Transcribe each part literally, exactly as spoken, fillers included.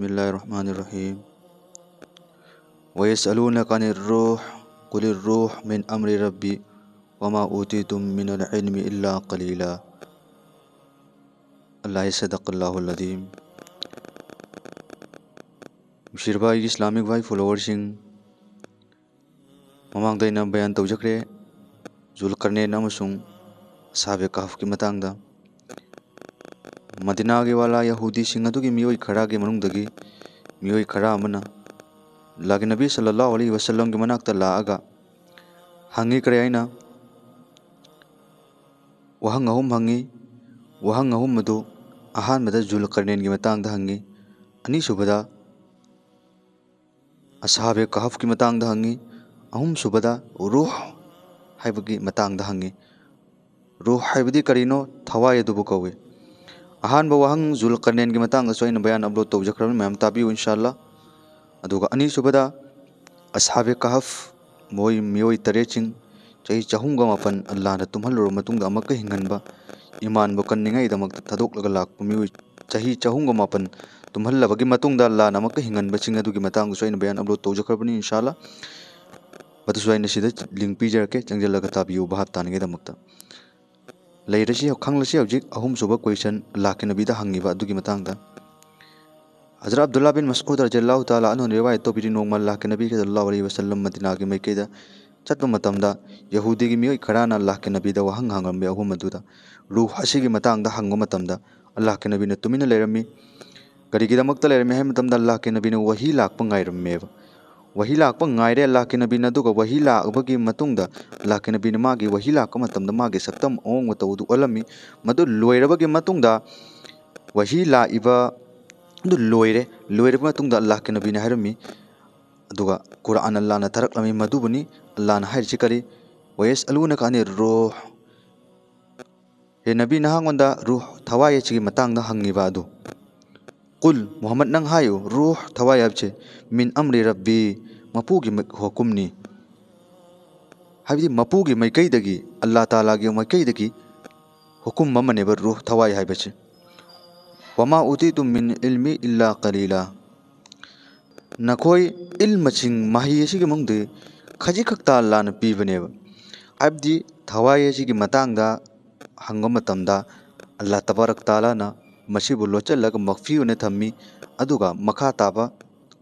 بسم الله الرحمن الرحيم. ويسألونك عن الروح، قل الروح من أمر ربي وما أوتيتم من العلم إلا قليلا. الله صدق الله العظيم. ꯅꯨꯡꯁꯤꯔꯕ ꯑꯩꯒꯤ Islamic Vibe followerꯁꯤꯡ, ꯃꯃꯥꯡꯗ ꯑꯩꯅ ꯕꯌꯥꯟ ꯇꯧꯖꯈ꯭ꯔꯦ ꯖꯨꯜꯀꯔꯅꯦꯟ ꯑꯃꯁꯨꯡ ꯑꯁꯍꯥꯕꯦ ꯀꯍꯐꯀꯤ ꯃꯇꯥꯡꯗ꯫ ꯃꯗꯤꯅꯥꯒꯤ ꯋꯥꯂꯥ ꯌꯍꯨꯗꯤꯁꯤꯡ ꯑꯗꯨꯒꯤ ꯃꯤꯑꯣꯏ ꯈꯔꯒꯤ ꯃꯅꯨꯡꯗꯒꯤ ꯃꯤꯑꯣꯏ ꯈꯔ ꯑꯃꯅ ꯑꯜꯂꯥꯍꯒꯤ ꯅꯕꯤ ꯁꯜꯂꯜꯂꯥꯍꯨ ꯑꯂꯩꯍꯤ ꯋꯁꯜꯂꯝꯒꯤ ꯃꯅꯥꯛꯇ ꯂꯥꯛꯑꯒ ꯍꯪꯉꯤ, ꯀꯔꯤ ꯍꯥꯏꯅ? ꯋꯥꯍꯪ ꯑꯍꯨꯝ ꯍꯪꯉꯤ꯫ ꯋꯥꯍꯪ ꯑꯍꯨꯝ ꯑꯗꯨ, ꯑꯍꯥꯟꯕꯗ ꯖꯨꯜꯀꯔꯅꯦꯟꯒꯤ ꯃꯇꯥꯡꯗ ꯍꯪꯉꯤ, ꯑꯅꯤꯁꯨꯕꯗ ꯑꯁꯍꯥꯕꯦ ꯀꯍꯐꯀꯤ ꯃꯇꯥꯡꯗ ꯍꯪꯉꯤ, ꯑꯍꯨꯝꯁꯨꯕꯗ ꯔꯨꯍ ꯍꯥꯏꯕꯒꯤ ꯃꯇꯥꯡꯗ ꯍꯪꯉꯤ꯫ ꯔꯨꯍ ꯍꯥꯏꯕꯗꯤ ꯀꯔꯤꯅꯣ? ꯊꯋꯥꯏ ꯑꯗꯨꯕꯨ ꯀꯧꯏ꯫ ꯑꯍꯥꯟꯕ ꯋꯥꯍꯪ ꯖꯨꯜꯀꯔꯅꯦꯟꯒꯤ ꯃꯇꯥꯡꯗꯁꯨ ꯑꯩꯅ ꯕꯌꯥꯟ upload ꯇꯧꯖꯈ꯭ꯔꯕꯅꯤ, ꯃꯌꯥꯝ ꯇꯥꯕꯤꯌꯨ ꯏꯟꯁꯥ ꯑꯜꯂꯥꯍ꯫ ꯑꯗꯨꯒ ꯑꯅꯤꯁꯨꯕꯗ ꯑꯁꯍꯥꯕꯦ ꯀꯍꯐ, ꯃꯣꯏ ꯃꯤꯑꯣꯏ ꯇꯔꯦꯠꯁꯤꯡ ꯆꯍꯤ ꯆꯍꯨꯝꯒ ꯃꯥꯄꯟ ꯑꯜꯂꯥꯍꯅ ꯇꯨꯝꯍꯜꯂꯨꯔꯕ ꯃꯇꯨꯡꯗ ꯑꯃꯨꯛꯀ ꯍꯤꯡꯍꯟꯕ, ꯏꯃꯥꯟꯕꯨ ꯀꯟꯅꯤꯡꯉꯥꯏꯗꯃꯛꯇ ꯊꯥꯗꯣꯛꯂꯒ ꯂꯥꯛꯄ ꯃꯤꯑꯣꯏ ꯆꯍꯤ ꯆꯍꯨꯝꯒ ꯃꯥꯄꯟ ꯇꯨꯝꯍꯜꯂꯕꯒꯤ ꯃꯇꯨꯡꯗ ꯑꯜꯂꯥꯍꯅ ꯑꯃꯨꯛꯀ ꯍꯤꯡꯍꯟꯕꯁꯤꯡ ꯑꯗꯨꯒꯤ ꯃꯇꯥꯡꯗꯁꯨ ꯑꯩꯅ ꯕꯌꯥꯟ upload ꯇꯧꯖꯈ꯭ꯔꯕꯅꯤ ꯏꯟꯁꯥ ꯑꯜꯂꯥꯍ꯫ ꯃꯗꯨꯁꯨ ꯑꯩꯅ ꯁꯤꯗ link ꯄꯤꯖꯔꯛꯀꯦ, ꯆꯪꯁꯤꯜꯂꯒ ꯇꯥꯕꯤꯌꯨ ꯚꯥꯞ ꯇꯥꯅꯉꯥꯏꯗꯃꯛꯇ꯫ ꯂꯩꯔꯁꯤ, ꯈꯪꯂꯁꯤ ꯍꯧꯖꯤꯛ ꯑꯍꯨꯝꯁꯨꯕ question ꯑꯜꯂꯥꯍꯀꯤ ꯅꯕꯤꯗ ꯍꯪꯉꯤꯕ ꯑꯗꯨꯒꯤ ꯃꯇꯥꯡꯗ꯫ ꯍꯖꯔꯠ ꯑꯕꯗꯨꯜꯂꯥꯍ ꯕꯤꯟ ꯃꯁꯎꯗ ꯔꯖꯤꯌꯜꯂꯥꯍꯨ ꯇꯥꯂꯥ ꯑꯟꯍꯨꯅ ꯔꯤꯋꯥꯌꯠ ꯇꯧꯕꯤꯔꯤ, ꯅꯣꯡꯃ ꯑꯜꯂꯥꯍꯀꯤ ꯅꯕꯤ ꯁꯜꯂꯜꯂꯥꯍꯨ ꯑꯂꯩꯍꯤ ꯋꯁꯜꯂꯝ ꯃꯗꯤꯅꯥꯒꯤ ꯃꯥꯏꯀꯩꯗ ꯆꯠꯄ ꯃꯇꯝꯗ ꯌꯍꯨꯗꯤꯒꯤ ꯃꯤꯑꯣꯏ ꯈꯔꯅ ꯑꯜꯂꯥꯍꯀꯤ ꯅꯕꯤꯗ ꯋꯥꯍꯪ ꯍꯪꯂꯝꯃꯤ꯫ ꯑꯍꯨꯝ ꯑꯗꯨꯗ ꯔꯨꯍ ꯑꯁꯤꯒꯤ ꯃꯇꯥꯡꯗ ꯍꯪꯕ ꯃꯇꯝꯗ ꯑꯜꯂꯥꯍꯀꯤ ꯅꯕꯤꯅ ꯇꯨꯃꯤꯟꯅ ꯂꯩꯔꯝꯃꯤ꯫ ꯀꯔꯤꯒꯤꯗꯃꯛꯇ ꯂꯩꯔꯝꯃꯤ ꯍꯥꯏꯕ ꯃꯇꯝꯗ ꯑꯜꯂꯥꯍꯀꯤ ꯅꯕꯤꯅ ꯋꯥꯍꯤ ꯂꯥꯛꯄ ꯉꯥꯏꯔꯝꯃꯦꯕ꯫ ꯋꯥꯍꯤ ꯂꯥꯛꯄ ꯉꯥꯏꯔꯦ ꯑꯜꯂꯥꯍꯀꯤ ꯅꯕꯤꯅ, ꯑꯗꯨꯒ ꯋꯥꯍꯤ ꯂꯥꯛꯄꯒꯤ ꯃꯇꯨꯡꯗ ꯑꯜꯂꯥꯍꯀꯤ ꯅꯕꯤꯅ ꯃꯥꯒꯤ ꯋꯥꯍꯤ ꯂꯥꯛꯄ ꯃꯇꯝꯗ ꯃꯥꯒꯤ ꯁꯛꯇꯝ ꯑꯑꯣꯟꯕ ꯃꯇꯧ ꯑꯗꯨ ꯎꯠꯂꯝꯃꯤ꯫ ꯃꯗꯨ ꯂꯣꯏꯔꯕꯒꯤ ꯃꯇꯨꯡꯗ ꯋꯥꯍꯤ ꯂꯥꯛꯏꯕ ꯑꯗꯨ ꯂꯣꯏꯔꯦ꯫ ꯂꯣꯏꯔꯕ ꯃꯇꯨꯡꯗ ꯑꯜꯂꯥꯍꯀꯤ ꯅꯕꯤꯅ ꯍꯥꯏꯔꯝꯃꯤ, ꯑꯗꯨꯒ ꯀꯨꯔꯥꯟ ꯑꯜꯂꯥꯍꯅ ꯊꯥꯔꯛꯂꯝꯃꯤ꯫ ꯃꯗꯨꯕꯨꯅꯤ ꯑꯜꯂꯥꯍꯅ ꯍꯥꯏꯔꯤꯁꯤ ꯀꯔꯤ? "ꯋꯌꯁꯑꯂꯨꯅꯀ ꯑꯅꯤꯔ ꯔꯨꯍ"꯫ ꯍꯦ ꯅꯕꯤ, ꯅꯍꯥꯛꯉꯣꯟꯗ ꯔꯨꯍ, ꯊꯋꯥꯏ ꯑꯁꯤꯒꯤ ꯃꯇꯥꯡꯗ ꯍꯪꯉꯤꯕ ꯑꯗꯨ꯫ "ꯀꯨꯜ", ꯃꯨꯍꯝꯃꯗ, ꯅꯪ ꯍꯥꯏꯌꯨ, "ꯔꯨꯍ", ꯊꯋꯥꯏ ꯍꯥꯏꯕꯁꯦ, "ꯃꯤꯟ ꯑꯝꯔꯤ ꯔꯕꯤ", ꯃꯄꯨꯒꯤ ꯃ-, ꯍꯨꯀꯨꯝꯅꯤ꯫ ꯍꯥꯏꯕꯗꯤ ꯃꯄꯨꯒꯤ ꯃꯥꯏꯀꯩꯗꯒꯤ, ꯑꯜꯂꯥꯍ ꯇꯥꯂꯥꯒꯤ ꯃꯥꯏꯀꯩꯗꯒꯤ ꯍꯨꯀꯨꯝ ꯑꯃꯅꯦꯕ ꯔꯨꯍ, ꯊꯋꯥꯏ ꯍꯥꯏꯕꯁꯦ꯫ "ꯋꯃꯥ ꯎꯇꯤꯇꯨꯝ ꯃꯤꯟ ꯏꯜꯃꯤ ꯏꯜꯂꯥ ꯀꯂꯤꯂꯥ"꯫ ꯅꯈꯣꯏ ꯏꯜꯃꯁꯤꯡ, ꯃꯍꯩ ꯑꯁꯤꯒꯤ ꯃꯅꯨꯡꯗꯒꯤ ꯈꯖꯤꯛ ꯈꯛꯇ ꯑꯜꯂꯥꯅ ꯄꯤꯕꯅꯦꯕ꯫ ꯍꯥꯏꯕꯗꯤ ꯊꯋꯥꯏ ꯑꯁꯤꯒꯤ ꯃꯇꯥꯡꯗ ꯍꯪꯕ ꯃꯇꯝꯗ ꯑꯜꯂꯥ ꯇꯕꯥꯔꯛ ꯇꯥꯂꯥꯅ ꯃꯁꯤꯕꯨ ꯂꯣꯠꯁꯤꯜꯂꯒ ꯃꯈꯐꯤ ꯑꯣꯏꯅ ꯊꯝꯃꯤ꯫ ꯑꯗꯨꯒ ꯃꯈꯥ ꯇꯥꯕ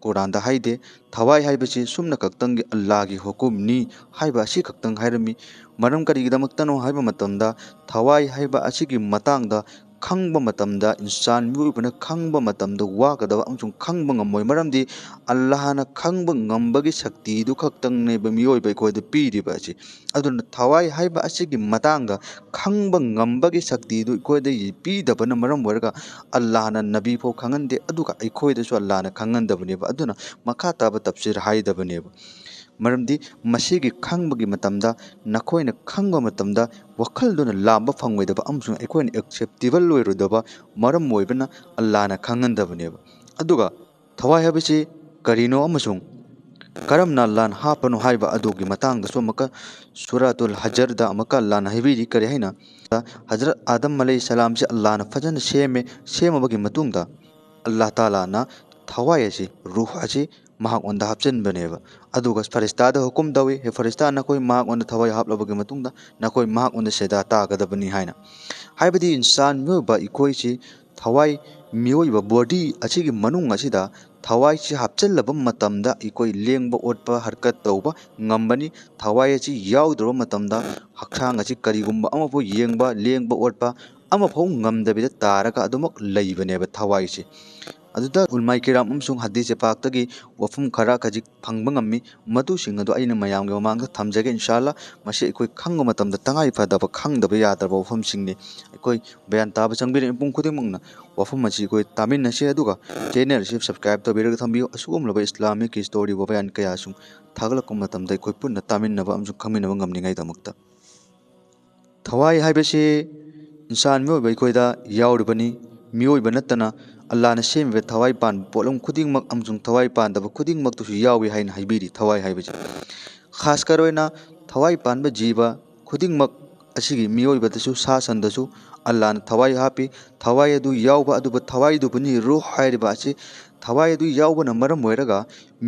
ꯀꯨꯔꯥꯟꯗ ꯍꯥꯏꯗꯦ꯫ ꯊꯋꯥꯏ ꯍꯥꯏꯕꯁꯤ ꯁꯨꯝꯅ ꯈꯛꯇꯪꯒꯤ ꯑꯜꯂꯥꯒꯤ ꯍꯨꯀꯨꯝꯅꯤ ꯍꯥꯏꯕ ꯑꯁꯤ ꯈꯛꯇꯪ ꯍꯥꯏꯔꯝꯃꯤ꯫ ꯃꯔꯝ ꯀꯔꯤꯒꯤꯗꯃꯛꯇꯅꯣ ꯍꯥꯏꯕ ꯃꯇꯝꯗ, ꯊꯋꯥꯏ ꯍꯥꯏꯕ ꯑꯁꯤꯒꯤ ꯃꯇꯥꯡꯗ ꯈꯪꯕ ꯃꯇꯝꯗ, ꯏꯟꯁꯥꯟ ꯃꯤꯑꯣꯏꯕꯅ ꯈꯪꯕ ꯃꯇꯝꯗ ꯋꯥꯒꯗꯕ ꯑꯃꯁꯨꯡ ꯈꯪꯕ ꯉꯝꯃꯣꯏ꯫ ꯃꯔꯝꯗꯤ ꯑꯜꯂꯥꯍꯅ ꯈꯪꯕ ꯉꯝꯕꯒꯤ ꯁꯛꯇꯤꯗꯨ ꯈꯛꯇꯪꯅꯦꯕ ꯃꯤꯑꯣꯏꯕ ꯑꯩꯈꯣꯏꯗ ꯄꯤꯔꯤꯕ ꯑꯁꯤ꯫ ꯑꯗꯨꯅ ꯊꯋꯥꯏ ꯍꯥꯏꯕ ꯑꯁꯤꯒꯤ ꯃꯇꯥꯡꯗ ꯈꯪꯕ ꯉꯝꯕꯒꯤ ꯁꯛꯇꯤꯗꯨ ꯑꯩꯈꯣꯏꯗ ꯄꯤꯗꯕꯅ ꯃꯔꯝ ꯑꯣꯏꯔꯒ ꯑꯜꯂꯥꯍꯅ ꯅꯕꯤ ꯐꯥꯎ ꯈꯪꯍꯟꯗꯦ, ꯑꯗꯨꯒ ꯑꯩꯈꯣꯏꯗꯁꯨ ꯑꯜꯂꯥꯍꯅ ꯈꯪꯍꯟꯗꯕꯅꯦꯕ꯫ ꯑꯗꯨꯅ ꯃꯈꯥ ꯇꯥꯕ ꯇꯞꯁꯤꯔ ꯍꯥꯏꯗꯕꯅꯦꯕ꯫ ꯃꯔꯝꯗꯤ ꯃꯁꯤꯒꯤ ꯈꯪꯕꯒꯤ ꯃꯇꯝꯗ ꯅꯈꯣꯏꯅ ꯈꯪꯕ ꯃꯇꯝꯗ ꯋꯥꯈꯜꯗꯨꯅ ꯂꯥꯝꯕ ꯐꯪꯉꯣꯏꯗꯕ ꯑꯃꯁꯨꯡ ꯑꯩꯈꯣꯏꯅ ꯑꯦꯛꯁꯦꯞꯇꯦꯕꯜ ꯑꯣꯏꯔꯣꯏꯗꯕ ꯃꯔꯝ ꯑꯣꯏꯕꯅ ꯑꯜꯂꯥꯍꯅ ꯈꯪꯍꯟꯗꯕꯅꯦꯕ꯫ ꯑꯗꯨꯒ ꯊꯋꯥꯏ ꯍꯥꯏꯕꯁꯤ ꯀꯔꯤꯅꯣ ꯑꯃꯁꯨꯡ ꯀꯔꯝꯅ ꯑꯜꯂꯥꯍꯅ ꯍꯥꯞꯄꯅꯣ ꯍꯥꯏꯕ ꯑꯗꯨꯒꯤ ꯃꯇꯥꯡꯗꯁꯨ ꯑꯃꯨꯛꯀ ꯁꯨꯔꯥꯇꯨꯜ ꯍꯖꯔꯗ ꯑꯃꯨꯛꯀ ꯑꯜꯂꯥꯍꯅ ꯍꯥꯏꯕꯤꯔꯤ꯫ ꯀꯔꯤ ꯍꯥꯏꯅ? ꯍꯖꯔꯠ ꯑꯥꯗꯝ ꯑꯂꯩꯍꯤ ꯁꯂꯥꯝꯁꯤ ꯑꯜꯂꯥꯍꯅ ꯐꯖꯅ ꯁꯦꯝꯃꯦ꯫ ꯁꯦꯝꯃꯕꯒꯤ ꯃꯇꯨꯡꯗ ꯑꯜꯂꯥꯍ ꯇꯥꯂꯥꯅ ꯊꯋꯥꯏ ꯑꯁꯤ, ꯔꯨꯍ ꯑꯁꯤ ꯃꯉꯣꯟꯗ ꯍꯥꯞꯆꯤꯟꯕꯅꯦꯕ꯫ ꯑꯗꯨꯒ ꯐꯔꯤꯁꯇꯥꯗ ꯍꯨꯀꯨꯝ ꯇꯧꯏ, "ꯍꯦ ꯐꯔꯤꯁꯇꯥ, ꯅꯈꯣꯏ ꯃꯉꯣꯟꯗ ꯊꯋꯥꯏ ꯍꯥꯞꯂꯕꯒꯤ ꯃꯇꯨꯡꯗ ꯅꯈꯣꯏ ꯃꯉꯣꯟꯗ ꯁꯦꯗꯥ ꯇꯥꯒꯗꯕꯅꯤ" ꯍꯥꯏꯅ꯫ ꯍꯥꯏꯕꯗꯤ ꯏꯟꯁꯥꯟ ꯃꯤꯑꯣꯏꯕ ꯑꯩꯈꯣꯏꯁꯤ ꯊꯋꯥꯏ, ꯃꯤꯑꯣꯏꯕ ꯕꯣꯗꯤ ꯑꯁꯤꯒꯤ ꯃꯅꯨꯡ ꯑꯁꯤꯗ ꯊꯋꯥꯏꯁꯤ ꯍꯥꯞꯆꯤꯜꯂꯕ ꯃꯇꯝꯗ ꯑꯩꯈꯣꯏ ꯂꯦꯡꯕ ꯑꯣꯠꯄ ꯍꯔꯀꯠ ꯇꯧꯕ ꯉꯝꯕꯅꯤ꯫ ꯊꯋꯥꯏ ꯑꯁꯤ ꯌꯥꯎꯗ꯭ꯔꯕ ꯃꯇꯝꯗ ꯍꯛꯆꯥꯡ ꯑꯁꯤ ꯀꯔꯤꯒꯨꯝꯕ ꯑꯃꯐꯥꯎ ꯌꯦꯡꯕ, ꯂꯦꯡꯕ ꯑꯣꯠꯄ ꯑꯃꯐꯥꯎ ꯉꯝꯗꯕꯤꯗ ꯇꯥꯔꯒ ꯑꯗꯨꯃꯛ ꯂꯩꯕꯅꯦꯕ ꯊꯋꯥꯏꯁꯤ꯫ ꯑꯗꯨꯗ ꯎꯂꯃꯥꯏ ꯀꯤꯔꯥꯝ ꯑꯃꯁꯨꯡ ꯍꯗꯤꯁ ꯄꯥꯛꯇꯒꯤ ꯋꯥꯐꯝ ꯈꯔ ꯈꯖꯤꯛ ꯐꯪꯕ ꯉꯝꯃꯤ꯫ ꯃꯗꯨꯁꯤꯡ ꯑꯗꯨ ꯑꯩꯅ ꯃꯌꯥꯝꯒꯤ ꯃꯃꯥꯡꯗ ꯊꯝꯖꯒꯦ, ꯏꯟꯁꯥ ꯑꯜꯂꯥ꯫ ꯃꯁꯤ ꯑꯩꯈꯣꯏ ꯈꯪꯕ ꯃꯇꯝꯗ ꯇꯉꯥꯏ ꯐꯗꯕ, ꯈꯪꯗꯕ ꯌꯥꯗ꯭ꯔꯕ ꯋꯥꯐꯝꯁꯤꯡꯅꯤ꯫ ꯑꯩꯈꯣꯏ ꯕꯌꯥꯟ ꯇꯥꯕ ꯆꯪꯕꯤꯔꯤꯕ ꯃꯤꯄꯨꯝ ꯈꯨꯗꯤꯡꯃꯛꯅ ꯋꯥꯐꯝ ꯑꯁꯤ ꯑꯩꯈꯣꯏ ꯇꯥꯃꯤꯟꯅꯁꯤ, ꯑꯗꯨꯒ ꯆꯦꯅꯦꯜ ꯑꯁꯤ ꯁꯕꯁꯀ꯭ꯔꯥꯏꯕ ꯇꯧꯕꯤꯔꯒ ꯊꯝꯕꯤꯌꯨ꯫ ꯑꯁꯤꯒꯨꯝꯂꯕ ꯏꯁꯂꯥꯃꯤꯛꯀꯤ ꯁ꯭ꯇꯣꯔꯤ ꯋꯥꯕꯌꯥꯟ ꯀꯌꯥꯁꯨ ꯊꯥꯒꯠꯂꯛꯄ ꯃꯇꯝꯗ ꯑꯩꯈꯣꯏ ꯄꯨꯟꯅ ꯇꯥꯃꯤꯟꯅꯕ ꯑꯃꯁꯨꯡ ꯈꯪꯃꯤꯟꯅꯕ ꯉꯝꯅꯤꯡꯉꯥꯏꯗꯃꯛꯇ꯫ ꯊꯋꯥꯏ ꯍꯥꯏꯕꯁꯤ ꯏꯟꯁꯥꯟ ꯃꯤꯑꯣꯏꯕ ꯑꯩꯈꯣꯏꯗ ꯌꯥꯎꯔꯤꯕꯅꯤ꯫ ꯃꯤꯑꯣꯏꯕ ꯅꯠꯇꯅ ꯑꯜꯂꯥꯍꯅ ꯁꯦꯝꯃꯤꯕ ꯊꯋꯥꯏ ꯄꯥꯟꯕ ꯄꯣꯠꯂꯝ ꯈꯨꯗꯤꯡꯃꯛ ꯑꯃꯁꯨꯡ ꯊꯋꯥꯏ ꯄꯥꯟꯗꯕ ꯈꯨꯗꯤꯡꯃꯛꯇꯨꯁꯨ ꯌꯥꯎꯏ ꯍꯥꯏꯅ ꯍꯥꯏꯕꯤꯔꯤ꯫ ꯊꯋꯥꯏ ꯍꯥꯏꯕꯁꯤ ꯈꯥꯁꯀꯔ ꯑꯣꯏꯅ ꯊꯋꯥꯏ ꯄꯥꯟꯕ ꯖꯤꯕ ꯈꯨꯗꯤꯡꯃꯛ ꯑꯁꯤꯒꯤ ꯃꯤꯑꯣꯏꯕꯗꯁꯨ, ꯁꯥ ꯁꯟꯗꯁꯨ, ꯑꯜꯂꯥꯅ ꯊꯋꯥꯏ ꯍꯥꯞꯄꯤ꯫ ꯊꯋꯥꯏ ꯑꯗꯨ ꯌꯥꯎꯕ ꯑꯗꯨꯕꯨ ꯊꯋꯥꯏꯗꯨꯕꯨꯅꯤ ꯔꯨꯍ ꯍꯥꯏꯔꯤꯕ ꯑꯁꯤ꯫ ꯊꯋꯥꯏ ꯑꯗꯨ ꯌꯥꯎꯕꯅ ꯃꯔꯝ ꯑꯣꯏꯔꯒ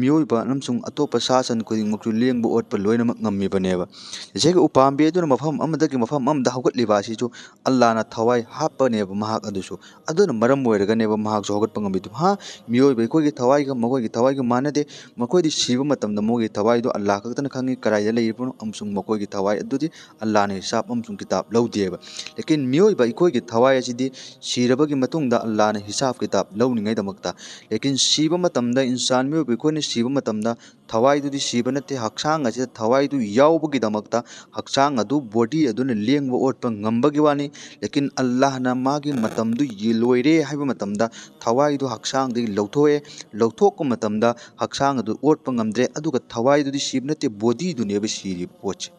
ꯃꯤꯑꯣꯏꯕ ꯑꯃꯁꯨꯡ ꯑꯇꯣꯞꯄ ꯁꯥ ꯁꯟ ꯈꯨꯗꯤꯡꯃꯛꯁꯨ ꯂꯦꯡꯕ ꯑꯣꯠꯄ ꯂꯣꯏꯅꯃꯛ ꯉꯝꯃꯤꯕꯅꯦꯕ꯫ ꯉꯁꯥꯏꯒꯤ ꯎꯄꯥꯝꯕꯤ ꯑꯗꯨꯅ ꯃꯐꯝ ꯑꯃꯗꯒꯤ ꯃꯐꯝ ꯑꯃꯗ ꯍꯧꯒꯠꯂꯤꯕ ꯑꯁꯤꯁꯨ ꯑꯜꯂꯥꯅ ꯊꯋꯥꯏ ꯍꯥꯞꯄꯅꯦꯕ ꯃꯍꯥꯛ ꯑꯗꯨꯁꯨ꯫ ꯑꯗꯨꯅ ꯃꯔꯝ ꯑꯣꯏꯔꯒꯅꯦꯕ ꯃꯍꯥꯛꯁꯨ ꯍꯧꯒꯠꯄ ꯉꯝꯃꯤꯗꯨ꯫ ꯍꯥ, ꯃꯤꯑꯣꯏꯕ ꯑꯩꯈꯣꯏꯒꯤ ꯊꯋꯥꯏꯒ ꯃꯈꯣꯏꯒꯤ ꯊꯋꯥꯏꯒ ꯃꯥꯟꯅꯗꯦ꯫ ꯃꯈꯣꯏꯗꯤ ꯁꯤꯕ ꯃꯇꯝꯗ ꯃꯈꯣꯏꯒꯤ ꯊꯋꯥꯏꯗꯨ ꯑꯜꯂꯥ ꯈꯛꯇꯅ ꯈꯪꯉꯤ ꯀꯗꯥꯏꯗ ꯂꯩꯔꯤꯕꯅꯣ, ꯑꯃꯁꯨꯡ ꯃꯈꯣꯏꯒꯤ ꯊꯋꯥꯏ ꯑꯗꯨꯗꯤ ꯑꯜꯂꯥꯅ ꯍꯤꯁꯥꯕ ꯑꯃꯁꯨꯡ ꯀꯤꯇꯥꯕ ꯂꯧꯗꯦꯕ꯫ ꯂꯦꯀꯤꯟ ꯃꯤꯑꯣꯏꯕ ꯑꯩꯈꯣꯏꯒꯤ ꯊꯋꯥꯏ ꯑꯁꯤꯗꯤ ꯁꯤꯔꯕꯒꯤ ꯃꯇꯨꯡꯗ ꯑꯜꯂꯥꯅ ꯍꯤꯁꯥꯕ ꯀꯤꯇꯥꯕ ꯂꯧꯅꯤꯡꯉꯥꯏꯗꯃꯛꯇ꯫ ꯂꯦꯀꯤꯟ ꯁꯤꯕ ꯃꯇꯝꯗ, ꯏꯟꯁꯥꯟ ꯃꯤꯑꯣꯏꯕ ꯑꯩꯈꯣꯏꯅ ꯁꯤꯕ ꯃꯇꯝꯗ ꯊꯋꯥꯏꯗꯨꯗꯤ ꯁꯤꯕ ꯅꯠꯇꯦ, ꯍꯛꯆꯥꯡ ꯑꯁꯤꯗ ꯊꯋꯥꯏꯗꯨ ꯌꯥꯎꯕꯒꯤꯗꯃꯛꯇ ꯍꯛꯆꯥꯡ ꯑꯗꯨ, ꯕꯣꯗꯤ ꯑꯗꯨꯅ ꯂꯦꯡꯕ ꯑꯣꯠꯄ ꯉꯝꯕꯒꯤ ꯋꯥꯅꯤ꯫ ꯂꯦꯀꯤꯟ ꯑꯜꯂꯥꯍꯅ ꯃꯥꯒꯤ ꯃꯇꯝꯗꯨ ꯌꯦ-, ꯂꯣꯏꯔꯦ ꯍꯥꯏꯕ ꯃꯇꯝꯗ ꯊꯋꯥꯏꯗꯨ ꯍꯛꯆꯥꯡꯗꯒꯤ ꯂꯧꯊꯣꯛꯑꯦ꯫ ꯂꯧꯊꯣꯛꯄ ꯃꯇꯝꯗ ꯍꯛꯆꯥꯡ ꯑꯗꯨ ꯑꯣꯠꯄ ꯉꯝꯗ꯭ꯔꯦ, ꯑꯗꯨꯒ ꯊꯋꯥꯏꯗꯨꯗꯤ ꯁꯤꯕ ꯅꯠꯇꯦ, ꯕꯣꯗꯤꯗꯨꯅꯦꯕ ꯁꯤꯔꯤꯕ ꯄꯣꯠꯁꯦ꯫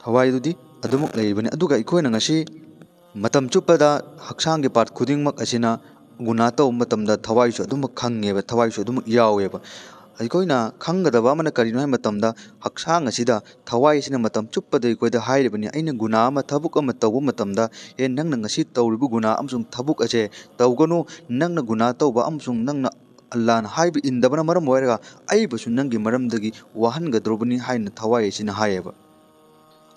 ꯊꯋꯥꯏꯗꯨꯗꯤ ꯑꯗꯨꯃꯛ ꯂꯩꯔꯤꯕꯅꯤ꯫ ꯑꯗꯨꯒ ꯑꯩꯈꯣꯏꯅ ꯉꯁꯤ ꯃꯇꯝ ꯆꯨꯞꯄꯗ ꯍꯛꯆꯥꯡꯒꯤ ꯄꯥꯔꯠ ꯈꯨꯗꯤꯡꯃꯛ ꯑꯁꯤꯅ ꯒꯨꯅꯥ ꯇꯧꯕ ꯃꯇꯝꯗ ꯊꯋꯥꯏꯁꯨ ꯑꯗꯨꯃꯛ ꯈꯪꯉꯦꯕ, ꯊꯋꯥꯏꯁꯨ ꯑꯗꯨꯃꯛ ꯌꯥꯎꯋꯦꯕ꯫ ꯑꯩꯈꯣꯏꯅ ꯈꯪꯒꯗꯕ ꯑꯃꯅ ꯀꯔꯤꯅꯣ ꯍꯥꯏꯕ ꯃꯇꯝꯗ, ꯍꯛꯆꯥꯡ ꯑꯁꯤꯗ ꯊꯋꯥꯏ ꯑꯁꯤꯅ ꯃꯇꯝ ꯆꯨꯞꯄꯗ ꯑꯩꯈꯣꯏꯗ ꯍꯥꯏꯔꯤꯕꯅꯤ, ꯑꯩꯅ ꯒꯨꯅꯥ ꯑꯃ, ꯊꯕꯛ ꯑꯃ ꯇꯧꯕ ꯃꯇꯝꯗ, "ꯑꯦ, ꯅꯪꯅ ꯉꯁꯤ ꯇꯧꯔꯤꯕ ꯒꯨꯅꯥ ꯑꯃꯁꯨꯡ ꯊꯕꯛ ꯑꯁꯦ ꯇꯧꯒꯅꯨ, ꯅꯪꯅ ꯒꯨꯅꯥ ꯇꯧꯕ ꯑꯃꯁꯨꯡ ꯅꯪꯅ ꯑꯜꯂꯥꯅ ꯍꯥꯏꯕ ꯏꯟꯗꯕꯅ ꯃꯔꯝ ꯑꯣꯏꯔꯒ ꯑꯩꯕꯨꯁꯨ ꯅꯪꯒꯤ ꯃꯔꯝꯗꯒꯤ ꯋꯥꯍꯟꯒꯗꯧꯔꯕꯅꯤ" ꯍꯥꯏꯅ ꯊꯋꯥꯏ ꯑꯁꯤꯅ ꯍꯥꯏꯌꯦꯕ꯫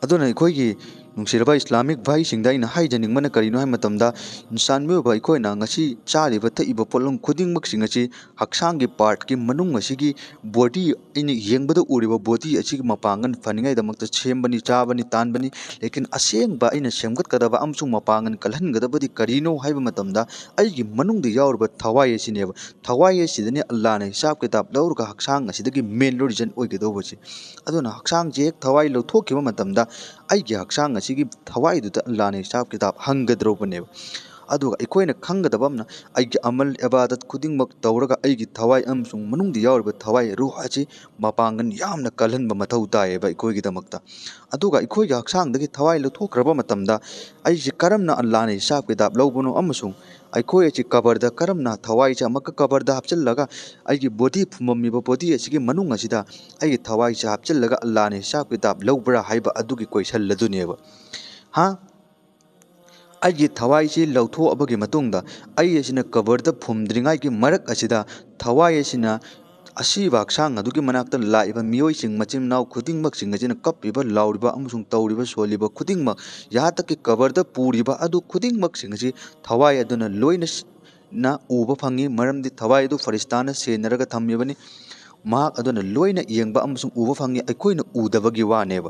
ꯑꯗꯨꯅ ꯑꯩꯈꯣꯏꯒꯤ ꯅꯨꯡꯁꯤꯔꯕ ꯏꯁꯂꯥꯃꯤꯛ ꯚꯥꯏꯁꯤꯡꯗ ꯑꯩꯅ ꯍꯥꯏꯖꯅꯤꯡꯕꯅ ꯀꯔꯤꯅꯣ ꯍꯥꯏꯕ ꯃꯇꯝꯗ, ꯏꯟꯁꯥꯟ ꯃꯤꯑꯣꯏꯕ ꯑꯩꯈꯣꯏꯅ ꯉꯁꯤ ꯆꯥꯔꯤꯕ ꯊꯛꯏꯕ ꯄꯣꯠꯂꯝ ꯈꯨꯗꯤꯡꯃꯛꯁꯤꯡ ꯑꯁꯤ ꯍꯛꯆꯥꯡꯒꯤ ꯄꯥꯔꯠꯀꯤ ꯃꯅꯨꯡ ꯑꯁꯤꯒꯤ ꯕꯣꯗꯤ, ꯑꯩꯅ ꯌꯦꯡꯕꯗ ꯎꯔꯤꯕ ꯕꯣꯗꯤ ꯑꯁꯤꯒꯤ ꯃꯄꯥꯡꯒꯜ ꯐꯅꯤꯡꯉꯥꯏꯗꯃꯛꯇ ꯁꯦꯝꯕꯅꯤ, ꯆꯥꯕꯅꯤ, ꯇꯥꯟꯕꯅꯤ꯫ ꯂꯦꯀꯤꯟ ꯑꯁꯦꯡꯕ ꯑꯩꯅ ꯁꯦꯝꯒꯠꯀꯗꯕ ꯑꯃꯁꯨꯡ ꯃꯄꯥꯡꯒꯜ ꯀꯜꯍꯟꯒꯗꯕꯗꯤ ꯀꯔꯤꯅꯣ ꯍꯥꯏꯕ ꯃꯇꯝꯗ, ꯑꯩꯒꯤ ꯃꯅꯨꯡꯗ ꯌꯥꯎꯔꯤꯕ ꯊꯋꯥꯏ ꯑꯁꯤꯅꯦꯕ꯫ ꯊꯋꯥꯏ ꯑꯁꯤꯗꯅꯤ ꯑꯜꯂꯥꯅ ꯍꯤꯁꯥꯕ ꯀꯤꯇꯥꯕ ꯂꯧꯔꯒ ꯍꯛꯆꯥꯡ ꯑꯁꯤꯗꯒꯤ ꯃꯦꯟ ꯑꯣꯔꯤꯖꯤꯟ ꯑꯣꯏꯒꯗꯧꯕꯁꯦ꯫ ꯑꯗꯨꯅ ꯍꯛꯆꯥꯡꯁꯦ ꯍꯦꯛ ꯊꯋꯥꯏ ꯂꯧꯊꯣꯛꯈꯤꯕ ꯃꯇꯝꯗ ꯑꯩꯒꯤ ꯍꯛꯆꯥꯡ ꯑꯁꯤꯒꯤ ꯊꯋꯥꯏꯗꯨꯗ ꯑꯜꯂꯥꯅ ꯍꯤꯁꯥꯕ ꯀꯤꯇꯥꯕ ꯍꯪꯒꯗꯧꯔꯕꯅꯦꯕ꯫ ꯑꯗꯨꯒ ꯑꯩꯈꯣꯏꯅ ꯈꯪꯒꯗꯕ ꯑꯃꯅ, ꯑꯩꯒꯤ ꯑꯃꯜ ꯏꯕꯥꯗꯠ ꯈꯨꯗꯤꯡꯃꯛ ꯇꯧꯔꯒ ꯑꯩꯒꯤ ꯊꯋꯥꯏ ꯑꯃꯁꯨꯡ ꯃꯅꯨꯡꯗ ꯌꯥꯎꯔꯤꯕ ꯊꯋꯥꯏ ꯔꯨꯍ ꯑꯁꯤ ꯃꯄꯥꯡꯒꯜ ꯌꯥꯝꯅ ꯀꯜꯍꯟꯕ ꯃꯊꯧ ꯇꯥꯏꯌꯦꯕ ꯑꯩꯈꯣꯏꯒꯤꯗꯃꯛꯇ꯫ ꯑꯗꯨꯒ ꯑꯩꯈꯣꯏꯒꯤ ꯍꯛꯆꯥꯡꯗꯒꯤ ꯊꯋꯥꯏ ꯂꯧꯊꯣꯛꯈ꯭ꯔꯕ ꯃꯇꯝꯗ ꯑꯩꯁꯤ ꯀꯔꯝꯅ ꯑꯜꯂꯥꯅ ꯍꯤꯁꯥꯕ ꯀꯤꯇꯥꯕ ꯂꯧꯕꯅꯣ ꯑꯃꯁꯨꯡ ꯑꯩꯈꯣꯏ ꯑꯁꯤ ꯀꯕꯔꯗ ꯀꯔꯝꯅ ꯊꯋꯥꯏꯁꯦ ꯑꯃꯨꯛꯀ ꯀꯕꯔꯗ ꯍꯥꯞꯆꯤꯜꯂꯒ ꯑꯩꯒꯤ ꯕꯣꯗꯤ ꯐꯨꯝꯃꯝꯃꯤꯕ ꯕꯣꯗꯤ ꯑꯁꯤꯒꯤ ꯃꯅꯨꯡ ꯑꯁꯤꯗ ꯑꯩꯒꯤ ꯊꯋꯥꯏꯁꯦ ꯍꯥꯞꯆꯤꯜꯂꯒ ꯑꯜꯂꯥꯅ ꯍꯤꯁꯥꯕ ꯀꯤꯇꯥꯕ ꯂꯧꯕ꯭ꯔꯥ ꯍꯥꯏꯕ ꯑꯗꯨꯒꯤ ꯀꯣꯏꯁꯟ ꯑꯗꯨꯅꯦꯕ꯫ ꯍꯥ? ꯑꯩꯒꯤ ꯊꯋꯥꯏꯁꯤ ꯂꯧꯊꯣꯛꯑꯕꯒꯤ ꯃꯇꯨꯡꯗ ꯑꯩ ꯑꯁꯤꯅ ꯀꯕꯔꯗ ꯐꯨꯝꯗ꯭ꯔꯤꯉꯩꯒꯤ ꯃꯔꯛ ꯑꯁꯤꯗ ꯊꯋꯥꯏ ꯑꯁꯤꯅ ꯑꯁꯤꯕ ꯍꯛꯆꯥꯡ ꯑꯗꯨꯒꯤ ꯃꯅꯥꯛꯇ ꯂꯥꯛꯏꯕ ꯃꯤꯑꯣꯏꯁꯤꯡ, ꯃꯆꯤꯟ ꯃꯅꯥꯎ ꯈꯨꯗꯤꯡꯃꯛꯁꯤꯡ ꯑꯁꯤꯅ ꯀꯞꯄꯤꯕ, ꯂꯥꯎꯔꯤꯕ ꯑꯃꯁꯨꯡ ꯇꯧꯔꯤꯕ, ꯁꯣꯜꯂꯤꯕ ꯈꯨꯗꯤꯡꯃꯛ, ꯌꯥꯍꯥ ꯇꯛꯀꯤ ꯀꯕꯔꯗ ꯄꯨꯔꯤꯕ ꯑꯗꯨ ꯈꯨꯗꯤꯡꯃꯛꯁꯤꯡ ꯑꯁꯤ ꯊꯋꯥꯏ ꯑꯗꯨꯅ ꯂꯣꯏꯅ ꯁ-, ꯅ ꯎꯕ ꯐꯪꯉꯤ, ꯃꯔꯝꯗꯤ ꯊꯋꯥꯏ ꯑꯗꯨ ꯐꯔꯤꯁꯇꯥꯅ ꯁꯦꯟꯅꯔꯒ ꯊꯝꯃꯤꯕꯅꯤ꯫ ꯃꯍꯥꯛ ꯑꯗꯨꯅ ꯂꯣꯏꯅ ꯌꯦꯡꯕ ꯑꯃꯁꯨꯡ ꯎꯕ ꯐꯪꯉꯤ, ꯑꯩꯈꯣꯏꯅ ꯎꯗꯕꯒꯤ ꯋꯥꯅꯦꯕ꯫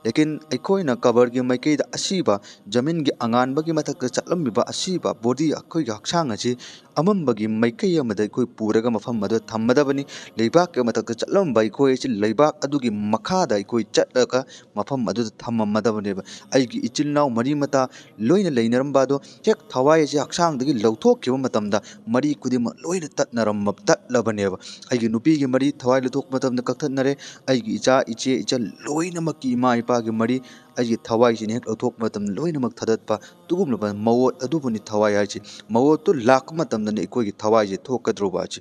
ꯂꯦꯀꯤꯟ ꯑꯩꯈꯣꯏꯅ ꯀꯕꯔꯒꯤ ꯃꯥꯏꯀꯩꯗ ꯑꯁꯤꯕ, ꯖꯃꯤꯟꯒꯤ ꯑꯉꯥꯟꯕꯒꯤ ꯃꯊꯛꯇ ꯆꯠꯂꯝꯃꯤꯕ ꯑꯁꯤꯕ ꯕꯣꯗꯤ, ꯑꯩꯈꯣꯏꯒꯤ ꯍꯛꯆꯥꯡ ꯑꯁꯤ ꯑꯃꯝꯕꯒꯤ ꯃꯥꯏꯀꯩ ꯑꯃꯗ ꯑꯩꯈꯣꯏ ꯄꯨꯔꯒ ꯃꯐꯝ ꯑꯗꯨꯗ ꯊꯝꯃꯗꯕꯅꯤ꯫ ꯂꯩꯕꯥꯛꯀꯤ ꯃꯊꯛꯇ ꯆꯠꯂꯝꯕ ꯑꯩꯈꯣꯏ ꯑꯁꯤ ꯂꯩꯕꯥꯛ ꯑꯗꯨꯒꯤ ꯃꯈꯥꯗ ꯑꯩꯈꯣꯏ ꯆꯠꯂꯒ ꯃꯐꯝ ꯑꯗꯨꯗ ꯊꯝꯃꯝꯃꯗꯕꯅꯦꯕ꯫ ꯑꯩꯒꯤ ꯏꯆꯤꯜ ꯏꯅꯥꯎ ꯃꯔꯤ ꯃꯇꯥ ꯂꯣꯏꯅ ꯂꯩꯅꯔꯝꯕ ꯑꯗꯣ ꯍꯦꯛ ꯊꯋꯥꯏ ꯑꯁꯤ ꯍꯛꯆꯥꯡꯗꯒꯤ ꯂꯧꯊꯣꯛꯈꯤꯕ ꯃꯇꯝꯗ ꯃꯔꯤ ꯈꯨꯗꯤꯡꯃꯛ ꯂꯣꯏꯅ ꯇꯠꯅꯔꯝꯕ, ꯇꯠꯂꯕꯅꯦꯕ꯫ ꯑꯩꯒꯤ ꯅꯨꯄꯤꯒꯤ ꯃꯔꯤ ꯊꯋꯥꯏ ꯂꯧꯊꯣꯛꯄ ꯃꯇꯝꯗ ꯀꯛꯊꯠꯅꯔꯦ꯫ ꯑꯩꯒꯤ ꯏꯆꯥ, ꯏꯆꯦ, ꯏꯆꯟ ꯂꯣꯏꯅꯃꯛꯀꯤ ꯏꯃꯥ ꯏꯄꯥꯒꯤ ꯃꯔꯤ ꯑꯩꯒꯤ ꯊꯋꯥꯏꯁꯤꯅ ꯍꯦꯛ ꯂꯧꯊꯣꯛꯄ ꯃꯇꯝꯗ ꯂꯣꯏꯅꯃꯛ ꯊꯥꯗꯠꯄ, ꯑꯗꯨꯒꯨꯝꯂꯕ ꯃꯑꯣꯠ ꯑꯗꯨꯕꯨꯅꯤ ꯊꯋꯥꯏ ꯍꯥꯏꯁꯤ꯫ ꯃꯑꯣꯠꯇꯨ ꯂꯥꯛꯄ ꯃꯇꯝꯗꯅꯤ ꯑꯩꯈꯣꯏꯒꯤ ꯊꯋꯥꯏꯁꯦ ꯊꯣꯛꯀꯗꯧꯔꯤꯕ ꯑꯁꯤ꯫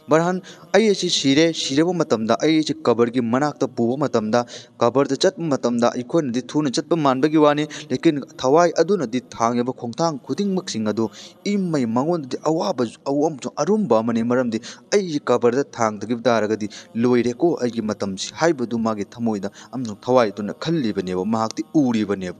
ꯕꯔꯍꯥꯟ, ꯑꯩ ꯑꯁꯤ ꯁꯤꯔꯦ, ꯁꯤꯔꯕ ꯃꯇꯝꯗ ꯑꯩ ꯑꯁꯤ ꯀꯕꯔꯒꯤ ꯃꯅꯥꯛꯇ ꯄꯨꯕ ꯃꯇꯝꯗ, ꯀꯕꯔꯗ ꯆꯠꯄ ꯃꯇꯝꯗ ꯑꯩꯈꯣꯏꯅꯗꯤ ꯊꯨꯅ ꯆꯠꯄ ꯃꯥꯟꯕꯒꯤ ꯋꯥꯅꯤ, ꯂꯦꯀꯤꯟ ꯊꯋꯥꯏ ꯑꯗꯨꯅꯗꯤ ꯊꯥꯡꯉꯤꯕ ꯈꯣꯡꯊꯥꯡ ꯈꯨꯗꯤꯡꯃꯛꯁꯤꯡ ꯑꯗꯨ ꯏꯃꯩ ꯃꯉꯣꯟꯗꯗꯤ ꯑꯋꯥꯕ ꯑꯃꯁꯨꯡ ꯑꯔꯨꯝꯕ ꯑꯃꯅꯤ, ꯃꯔꯝꯗꯤ ꯑꯩ ꯀꯕꯔꯗ ꯊꯥꯡꯗꯈꯤꯕ ꯇꯥꯔꯒꯗꯤ ꯂꯣꯏꯔꯦꯀꯣ ꯑꯩꯒꯤ ꯃꯇꯝꯁꯤ ꯍꯥꯏꯕꯗꯨ ꯃꯥꯒꯤ ꯊꯃꯣꯏꯗ ꯑꯃꯁꯨꯡ ꯊꯋꯥꯏꯗꯨꯅ ꯈꯜꯂꯤꯕꯅꯦꯕ, ꯃꯍꯥꯛꯇꯤ ꯎꯔꯤꯕꯅꯦꯕ꯫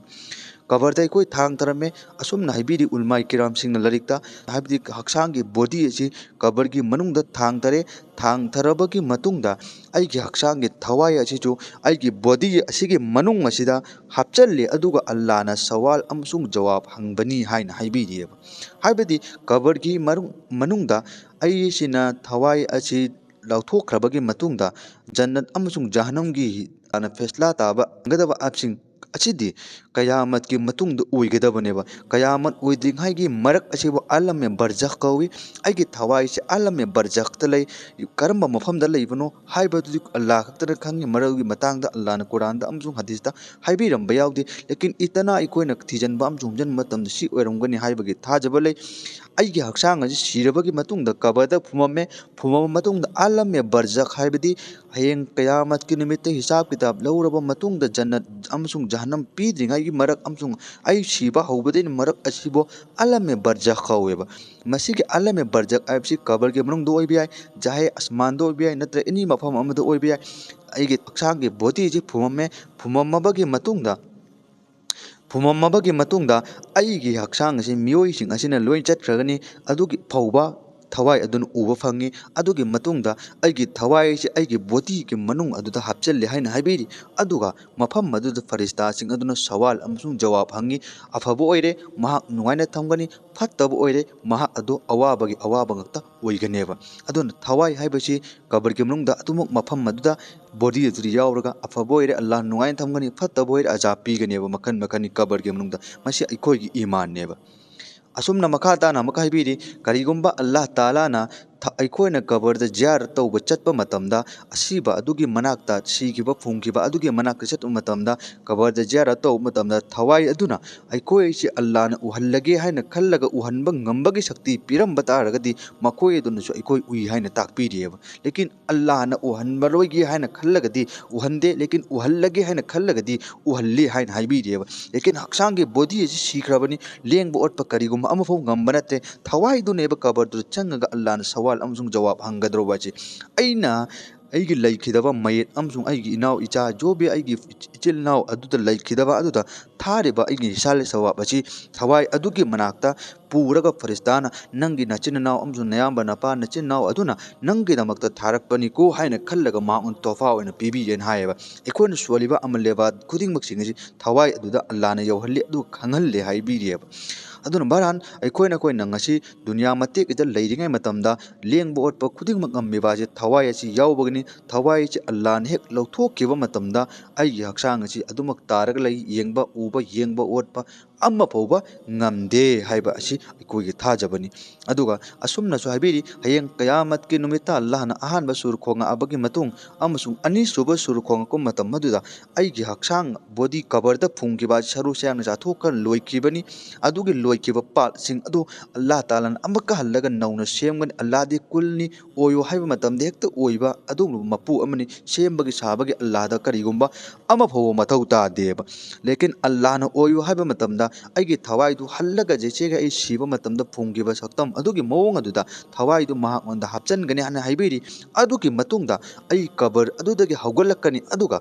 ꯀꯕꯔꯗ ꯑꯩꯈꯣꯏ ꯊꯥꯡ ꯊꯔꯝꯃꯦ꯫ ꯑꯁꯨꯝꯅ ꯍꯥꯏꯕꯤꯔꯤ ꯎꯂꯃꯥꯏ ꯀꯤꯔꯥꯝꯁꯤꯡꯅ ꯂꯥꯏꯔꯤꯛꯇ, ꯍꯥꯏꯕꯗꯤ ꯍꯛꯆꯥꯡꯒꯤ ꯕꯣꯗꯤ ꯑꯁꯤ ꯀꯕꯔꯒꯤ ꯃꯅꯨꯡꯗ ꯊꯥꯡ ꯊꯔꯦ, ꯊꯥꯡ ꯊꯔꯕꯒꯤ ꯃꯇꯨꯡꯗ ꯑꯩꯒꯤ ꯍꯛꯆꯥꯡꯒꯤ ꯊꯋꯥꯏ ꯑꯁꯤꯁꯨ ꯑꯩꯒꯤ ꯕꯣꯗꯤ ꯑꯁꯤꯒꯤ ꯃꯅꯨꯡ ꯑꯁꯤꯗ ꯍꯥꯞꯆꯜꯂꯦ, ꯑꯗꯨꯒ ꯑꯜꯂꯥꯅ ꯁꯋꯥꯜ ꯑꯃꯁꯨꯡ ꯖꯋꯥꯕ ꯍꯪꯕꯅꯤ ꯍꯥꯏꯅ ꯍꯥꯏꯕꯤꯔꯤꯑꯕ꯫ ꯍꯥꯏꯕꯗꯤ ꯀꯕꯔꯒꯤ ꯃꯔꯨꯡ-, ꯃꯅꯨꯡꯗ ꯑꯩꯁꯤꯅ ꯊꯋꯥꯏ ꯑꯁꯤ ꯂꯧꯊꯣꯛꯈ꯭ꯔꯕꯒꯤ ꯃꯇꯨꯡꯗ ꯖꯟꯅꯠ ꯑꯃꯁꯨꯡ ꯖꯍꯟꯅꯝꯒꯤ ꯇꯥꯅ ꯐꯦꯁꯂꯥ ꯇꯥꯕ ꯍꯪꯒꯗꯕ ꯑꯞꯁꯤꯡ ꯑꯁꯤꯗꯤ ꯀꯌꯥꯃꯠꯀꯤ ꯃꯇꯨꯡꯗ ꯑꯣꯏꯒꯗꯕꯅꯦꯕ꯫ ꯀꯌꯥꯃꯠ ꯑꯣꯏꯗ꯭ꯔꯤꯉꯩꯒꯤ ꯃꯔꯛ ꯑꯁꯤꯕꯨ ꯑꯥꯂꯝ-ꯏ-ꯕꯔꯖꯈ ꯀꯧꯏ꯫ ꯑꯩꯒꯤ ꯊꯋꯥꯏꯁꯦ ꯑꯥꯂꯝ-ꯏ-ꯕꯔꯖꯈꯇ ꯂꯩ꯫ ꯀꯔꯝꯕ ꯃꯐꯝꯗ ꯂꯩꯕꯅꯣ ꯍꯥꯏꯕꯗꯨꯗꯤ ꯑꯜꯂꯥꯍ ꯈꯛꯇꯅ ꯈꯪꯉꯤ꯫ ꯃꯔꯝꯒꯤ ꯃꯇꯥꯡꯗ ꯑꯜꯂꯥꯍꯅ ꯀꯨꯔꯥꯟꯗ ꯑꯃꯁꯨꯡ ꯍꯗꯤꯁꯇ ꯍꯥꯏꯕꯤꯔꯝꯕ ꯌꯥꯎꯗꯦ꯫ ꯂꯦꯀꯤꯟ ꯏꯇꯅꯥ ꯑꯩꯈꯣꯏꯅ ꯊꯤꯖꯤꯟꯕ ꯑꯃꯁꯨꯡ ꯍꯨꯝꯖꯤꯟꯕ ꯃꯇꯝꯗ ꯁꯤ ꯑꯣꯏꯔꯝꯒꯅꯤ ꯍꯥꯏꯕꯒꯤ ꯊꯥꯖꯕ ꯂꯩ꯫ ꯑꯩꯒꯤ ꯍꯛꯆꯥꯡ ꯑꯁꯤ ꯁꯤꯔꯕꯒꯤ ꯃꯇꯨꯡꯗ ꯀꯕꯔꯗ ꯐꯨꯝꯃꯝꯃꯦ꯫ ꯐꯨꯝꯃꯕ ꯃꯇꯨꯡꯗ ꯑꯥꯂꯝ-ꯏ-ꯕꯔꯖꯈ ꯍꯥꯏꯕꯗꯤ ꯍꯌꯦꯡ ꯀꯌꯥꯃꯠꯀꯤ ꯅꯨꯃꯤꯠꯇ ꯍꯤꯁꯥꯕ ꯀꯤꯇꯥꯕ ꯂꯧꯔꯕ ꯃꯇꯨꯡꯗ ꯖꯟꯅꯠ ꯑꯃꯁꯨꯡ ꯖꯍꯟꯅꯝ ꯄꯤꯗ꯭ꯔꯤꯉꯩꯒꯤ ꯃꯔꯛ ꯑꯃꯁꯨꯡ ꯑꯩ ꯁꯤꯕ ꯍꯧꯕꯗꯒꯤ ꯃꯔꯛ ꯑꯁꯤꯕꯨ ꯑꯥꯂꯝ-ꯏ-ꯕꯔꯖꯈ ꯀꯧꯋꯦꯕ꯫ ꯃꯁꯤꯒꯤ ꯑꯥꯂꯝ-ꯏ-ꯕꯔꯖꯈ ꯍꯥꯏꯕꯁꯤ ꯀꯕꯔꯒꯤ ꯃꯅꯨꯡꯗ ꯑꯣꯏꯕ ꯌꯥꯏ, ꯖꯍꯦ ꯑꯁꯃꯥꯟꯗ ꯑꯣꯏꯕ ꯌꯥꯏ, ꯅꯠꯇ꯭ꯔꯒ ꯑꯦꯅꯤ ꯃꯐꯝ ꯑꯃꯗ ꯑꯣꯏꯕ ꯌꯥꯏ꯫ ꯑꯩꯒꯤ ꯍꯛꯆꯥꯡꯒꯤ ꯕꯣꯗꯤꯁꯤ ꯐꯨꯝꯃꯝꯃꯦ꯫ ꯐꯨꯝꯃꯝꯃꯕꯒꯤ ꯃꯇꯨꯡꯗ ꯐꯨꯝꯃꯝꯃꯕꯒꯤ ꯃꯇꯨꯡꯗ ꯑꯩꯒꯤ ꯍꯛꯆꯥꯡ ꯑꯁꯤ ꯃꯤꯑꯣꯏꯁꯤꯡ ꯑꯁꯤꯅ ꯂꯣꯏ ꯆꯠꯈ꯭ꯔꯒꯅꯤ꯫ ꯑꯗꯨꯒꯤ ꯐꯥꯎꯕ ꯊꯋꯥꯏ ꯑꯗꯨꯅ ꯎꯕ ꯐꯪꯉꯤ꯫ ꯑꯗꯨꯒꯤ ꯃꯇꯨꯡꯗ ꯑꯩꯒꯤ ꯊꯋꯥꯏ ꯑꯁꯤ ꯑꯩꯒꯤ ꯕꯣꯗꯤꯒꯤ ꯃꯅꯨꯡ ꯑꯗꯨꯗ ꯍꯥꯞꯆꯤꯜꯂꯦ ꯍꯥꯏꯅ ꯍꯥꯏꯕꯤꯔꯤ꯫ ꯑꯗꯨꯒ ꯃꯐꯝ ꯑꯗꯨꯗ ꯐꯔꯤꯁꯇꯥꯁꯤꯡ ꯑꯗꯨꯅ ꯁꯋꯥꯜ ꯑꯃꯁꯨꯡ ꯖꯋꯥꯕ ꯍꯪꯉꯤ꯫ ꯑꯐꯕ ꯑꯣꯏꯔꯦ, ꯃꯍꯥꯛ ꯅꯨꯡꯉꯥꯏꯅ ꯊꯝꯒꯅꯤ꯫ ꯐꯠꯇꯕ ꯑꯣꯏꯔꯦ, ꯃꯍꯥꯛ ꯑꯗꯨ ꯑꯋꯥꯕꯒꯤ ꯑꯋꯥꯕ ꯉꯥꯛꯇ ꯑꯣꯏꯒꯅꯦꯕ꯫ ꯑꯗꯨꯅ ꯊꯋꯥꯏ ꯍꯥꯏꯕꯁꯤ ꯀꯕꯔꯒꯤ ꯃꯅꯨꯡꯗ ꯑꯗꯨꯃꯛ ꯃꯐꯝ ꯑꯗꯨꯗ ꯕꯣꯗꯤ ꯑꯗꯨꯗ ꯌꯥꯎꯔꯒ ꯑꯐꯕ ꯑꯣꯏꯔꯦ ꯑꯜꯂꯥꯍ ꯅꯨꯡꯉꯥꯏꯅ ꯊꯝꯒꯅꯤ, ꯐꯠꯇꯕ ꯑꯣꯏꯔꯦ ꯑꯖꯥꯕ ꯄꯤꯒꯅꯦꯕ꯫ ꯃꯈꯜ ꯃꯈꯜꯅꯤ ꯀꯕꯔꯒꯤ ꯃꯅꯨꯡꯗ꯫ ꯃꯁꯤ ꯑꯩꯈꯣꯏꯒꯤ ꯏꯃꯥꯟꯅꯦꯕ꯫ ꯑꯁꯨꯝꯅ ꯃꯈꯥ ꯇꯥꯅ ꯑꯃꯨꯛꯀ ꯍꯥꯏꯕꯤꯔꯤ, ꯀꯔꯤꯒꯨꯝꯕ ꯑꯜꯂꯥꯍ ꯇꯥꯂꯥꯅ ꯊ-, ꯑꯩꯈꯣꯏꯅ ꯀꯕꯔꯗ ꯖꯤꯌꯥꯔꯠ ꯇꯧꯕ ꯆꯠꯄ ꯃꯇꯝꯗ, ꯑꯁꯤꯕ ꯑꯗꯨꯒꯤ ꯃꯅꯥꯛꯇ, ꯁꯤꯈꯤꯕ ꯐꯨꯝꯈꯤꯕ ꯑꯗꯨꯒꯤ ꯃꯅꯥꯛꯇ ꯆꯠꯄ ꯃꯇꯝꯗ, ꯀꯕꯔꯗ ꯖꯤꯌꯥꯔꯠ ꯇꯧꯕ ꯃꯇꯝꯗ ꯊꯋꯥꯏ ꯑꯗꯨꯅ ꯑꯩꯈꯣꯏꯁꯤ ꯑꯜꯂꯥꯍꯅ ꯎꯍꯜꯂꯒꯦ ꯍꯥꯏꯅ ꯈꯜꯂꯒ ꯎꯍꯟꯕ ꯉꯝꯕꯒꯤ ꯁꯛꯇꯤ ꯄꯤꯔꯝꯕ ꯇꯥꯔꯒꯗꯤ ꯃꯈꯣꯏ ꯑꯗꯨꯅꯁꯨ ꯑꯩꯈꯣꯏ ꯎꯏ ꯍꯥꯏꯅ ꯇꯥꯛꯄꯤꯔꯤꯑꯕ꯫ ꯂꯦꯀꯤꯟ ꯑꯜꯂꯥꯍꯅ ꯎꯍꯟꯕꯔꯣꯏꯒꯦ ꯍꯥꯏꯅ ꯈꯜꯂꯒꯗꯤ ꯎꯍꯟꯗꯦ, ꯂꯦꯀꯤꯟ ꯎꯍꯜꯂꯒꯦ ꯍꯥꯏꯅ ꯈꯜꯂꯒꯗꯤ ꯎꯍꯜꯂꯤ ꯍꯥꯏꯅ ꯍꯥꯏꯕꯤꯔꯤꯑꯕ꯫ ꯂꯦꯀꯤꯟ ꯍꯛꯆꯥꯡꯒꯤ ꯕꯣꯗꯤ ꯑꯁꯤ ꯁꯤꯈ꯭ꯔꯕꯅꯤ, ꯂꯦꯡꯕ ꯑꯣꯠꯄ ꯀꯔꯤꯒꯨꯝꯕ ꯑꯃꯐꯥꯎ ꯉꯝꯕ ꯅꯠꯇꯦ꯫ ꯊꯋꯥꯏꯗꯨꯅꯦꯕ ꯀꯕꯔꯗꯨꯗ ꯆꯪꯉꯒ ꯑꯜꯂꯥꯍꯅ ꯁꯋꯥꯜ ꯑꯃꯁꯨꯡ ꯖꯋꯥꯕ ꯍꯪꯒꯗꯧꯔꯕ ꯑꯁꯤ꯫ ꯑꯩꯅ ꯑꯩꯒꯤ ꯂꯩꯈꯤꯗꯕ ꯃꯌꯦꯠ ꯑꯃꯁꯨꯡ ꯑꯩꯒꯤ ꯏꯅꯥꯎ ꯏꯆꯥ ꯖꯣꯕꯤ, ꯑꯩꯒꯤ ꯏꯆꯤꯜ ꯏꯅꯥꯎ ꯑꯗꯨꯗ ꯂꯩꯈꯤꯗꯕ ꯑꯗꯨꯗ ꯊꯥꯔꯤꯕ ꯑꯩꯒꯤ ꯍꯤꯁꯥꯂꯦ ꯁꯋꯥꯕ ꯑꯁꯤ ꯊꯋꯥꯏ ꯑꯗꯨꯒꯤ ꯃꯅꯥꯛꯇ ꯄꯨꯔꯒ ꯐꯔꯤꯁꯇꯥꯅ ꯅꯪꯒꯤ ꯅꯆꯤꯟ ꯏꯅꯥꯎ ꯑꯃꯁꯨꯡ ꯅꯌꯥꯝꯕ ꯅꯄꯥ ꯅꯆꯤꯟ ꯏꯅꯥꯎ ꯑꯗꯨꯅ ꯅꯪꯒꯤꯗꯃꯛꯇ ꯊꯥꯔꯛꯄꯅꯤꯀꯣ ꯍꯥꯏꯅ ꯈꯜꯂꯒ ꯃꯍꯥꯛꯅ ꯇꯣꯐꯥ ꯑꯣꯏꯅ ꯄꯤꯕꯤꯒꯦꯅ ꯍꯥꯏꯌꯦꯕ꯫ ꯑꯩꯈꯣꯏꯅ ꯁꯣꯜꯂꯤꯕ ꯑꯃꯜ ꯂꯦꯕꯥ ꯈꯨꯗꯤꯡꯃꯛꯁꯤꯡ ꯑꯁꯤ ꯊꯋꯥꯏ ꯑꯗꯨꯗ ꯑꯜꯂꯥꯍꯅ ꯌꯧꯍꯜꯂꯤ, ꯑꯗꯨꯒ ꯈꯪꯍꯜꯂꯤ ꯍꯥꯏꯕꯤꯔꯤꯑꯕ꯫ ꯑꯗꯨꯅ ꯕꯍꯔꯍꯥꯜ, ꯑꯩꯈꯣꯏꯅ, ꯑꯩꯈꯣꯏꯅ ꯉꯁꯤ ꯗꯨꯅꯤꯌꯥ ꯃꯇꯦꯛ ꯑꯁꯤꯗ ꯂꯩꯔꯤꯉꯩ ꯃꯇꯝꯗ ꯂꯦꯡꯕ ꯑꯣꯠꯄ ꯈꯨꯗꯤꯡꯃꯛ ꯉꯝꯃꯤꯕ ꯑꯁꯤ ꯊꯋꯥꯏ ꯑꯁꯤ ꯌꯥꯎꯕꯒꯤꯅꯤ꯫ ꯊꯋꯥꯏ ꯑꯁꯤ ꯑꯜꯂꯥꯍꯅ ꯍꯦꯛ ꯂꯧꯊꯣꯛꯈꯤꯕ ꯃꯇꯝꯗ ꯑꯩꯒꯤ ꯍꯛꯆꯥꯡ ꯑꯁꯤ ꯑꯗꯨꯃꯛ ꯇꯥꯔꯒ ꯂꯩ, ꯌꯦꯡꯕ, ꯎꯕ, ꯌꯦꯡꯕ, ꯑꯣꯠꯄ ꯑꯃ ꯐꯥꯎꯕ ꯉꯝꯗꯦ ꯍꯥꯏꯕ ꯑꯁꯤ ꯑꯩꯈꯣꯏꯒꯤ ꯊꯥꯖꯕꯅꯤ꯫ ꯑꯗꯨꯒ ꯑꯁꯨꯝꯅꯁꯨ ꯍꯥꯏꯕꯤꯔꯤ, ꯍꯌꯦꯡ ꯀꯌꯥꯃꯠꯀꯤ ꯅꯨꯃꯤꯠꯇ ꯑꯜꯂꯥꯍꯅ ꯑꯍꯥꯟꯕ ꯁꯨꯔ ꯈꯣꯡꯉꯛꯑꯕꯒꯤ ꯃꯇꯨꯡ ꯑꯃꯁꯨꯡ ꯑꯅꯤꯁꯨꯕ ꯁꯨꯔ ꯈꯣꯡꯉꯛꯄ ꯃꯇꯝ ꯑꯗꯨꯗ ꯑꯩꯒꯤ ꯍꯛꯆꯥꯡ, ꯕꯣꯗꯤ, ꯀꯕꯔꯗ ꯐꯨꯝꯈꯤꯕ ꯁꯔꯨ ꯁꯌꯥꯡꯅ ꯆꯥꯊꯣꯛꯈ꯭ꯔ ꯂꯣꯏꯈꯤꯕꯅꯤ꯫ ꯑꯗꯨꯒꯤ ꯂꯣꯏꯈꯤꯕ ꯄꯥꯔꯠꯁꯤꯡ ꯑꯗꯨ ꯑꯜꯂꯥꯍ ꯇꯥꯂꯥꯅ ꯑꯃꯨꯛꯀ ꯍꯜꯂꯒ ꯅꯧꯅ ꯁꯦꯝꯒꯅꯤ꯫ ꯑꯜꯂꯥꯍꯗꯤ ꯀꯨꯜꯅꯤ, ꯑꯣꯏꯌꯨ ꯍꯥꯏꯕ ꯃꯇꯝꯗ ꯍꯦꯛꯇ ꯑꯣꯏꯕ ꯑꯗꯨꯒꯨꯝꯂꯕ ꯃꯄꯨ ꯑꯃꯅꯤ꯫ ꯁꯦꯝꯕꯒꯤ ꯁꯥꯕꯒꯤ ꯑꯜꯂꯥꯍꯗ ꯀꯔꯤꯒꯨꯝꯕ ꯑꯃ ꯐꯥꯎꯕ ꯃꯊꯧ ꯇꯥꯗꯦꯕ꯫ ꯂꯦꯀꯤꯟ ꯑꯜꯂꯥꯍꯅ ꯑꯣꯏꯌꯨ ꯍꯥꯏꯕ ꯃꯇꯝꯗ ꯑꯩꯒꯤ ꯊꯋꯥꯏꯗꯨ ꯍꯜꯂꯒ ꯖꯦꯁꯦꯒ ꯑꯩ ꯁꯤꯕ ꯃꯇꯝꯗ ꯐꯨꯝꯈꯤꯕ ꯁꯛꯇꯝ ꯑꯗꯨꯒꯤ ꯃꯑꯣꯡ ꯑꯗꯨꯗ ꯊꯋꯥꯏꯗꯨ ꯃꯍꯥꯛꯉꯣꯟꯗ ꯍꯥꯞꯆꯤꯟꯒꯅꯤ ꯍꯥꯏꯅ ꯍꯥꯏꯕꯤꯔꯤ꯫ ꯑꯗꯨꯒꯤ ꯃꯇꯨꯡꯗ ꯑꯩ ꯀꯕꯔ ꯑꯗꯨꯗꯒꯤ ꯍꯧꯒꯠꯂꯛꯀꯅꯤ, ꯑꯗꯨꯒ